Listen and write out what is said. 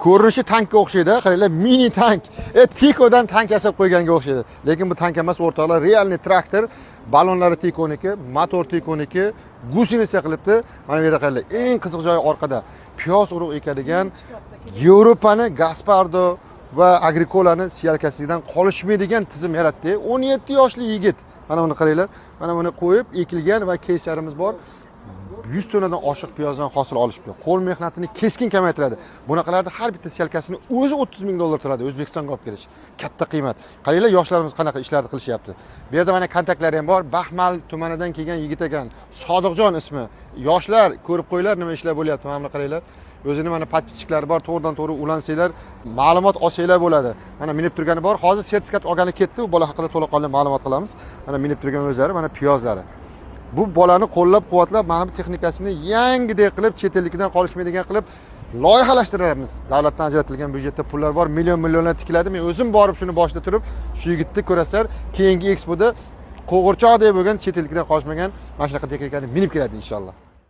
Ko'rinishi tankka o'xshaydi, qaranglar, mini tank. Tikodan tank yasab qo'yganga o'xshaydi. Lekin bu tank emas, o'rtoqlar, реальный traktor. Ballonlari Tikoniki, motor Tikoniki, гусеница qilibdi. Mana bu yerda qaranglar, eng qiziq joyi orqada. Piyoz urug' ekadigan Yevropani Gaspardo va Agricolani seyalkasidan qolishmaydigan tizim yaratdi. 17 yoshli yigit. Mana buni qaranglar. Mana buni qo'yib ekilgan va keyslarimiz bor. 100 tonnadan oshiq piyozdan hosil olishibdi. Qo'l mehnatini keskin kamaytiradi. Bunaqalarni har bitta seyalkasini o'zi 30 ming dollar turadi O'zbekistonga olib kelish. Katta qiymat. Qaranglar, yoshlarimiz qanaqa ishlarni qilishyapti. Bu yerda mana kontaktlari ham bor. Baxmal tumanidan kelgan yigit ekan. Sodiqjon ismi. Yoshlar, ko'rib qo'yinglar, nima ishlar bo'lyapti. Mana buni qaranglar. O'zini mana подписчиklari bor, to'g'ridan to'g'ri ulansanglar, ma'lumot olsanglar bo'ladi. Mana minib turgani bor. Hozir sertifikat olgani ketdi. U bola haqida to'laqonli ma'lumot qilamiz. Mana minib turgan o'zlari, mana piyozlari. Bu bolani qo'llab-quvvatlab, mana bu texnikasini yangidek qilib, chet elnikidan qolishmaydigan qilib loyihalashtiramiz. Davlatdan ajratilgan byudjetda pullar bor, million millionlar tikiladi. Men o'zim borib shuni boshida turib, shu yigitni ko'rasizlar, keyingi ekspoda qo'g'irchoqdek bo'lgan, chet elnikidan qolishmagan mana shunaqa texnikani minib keladi inshaalloh.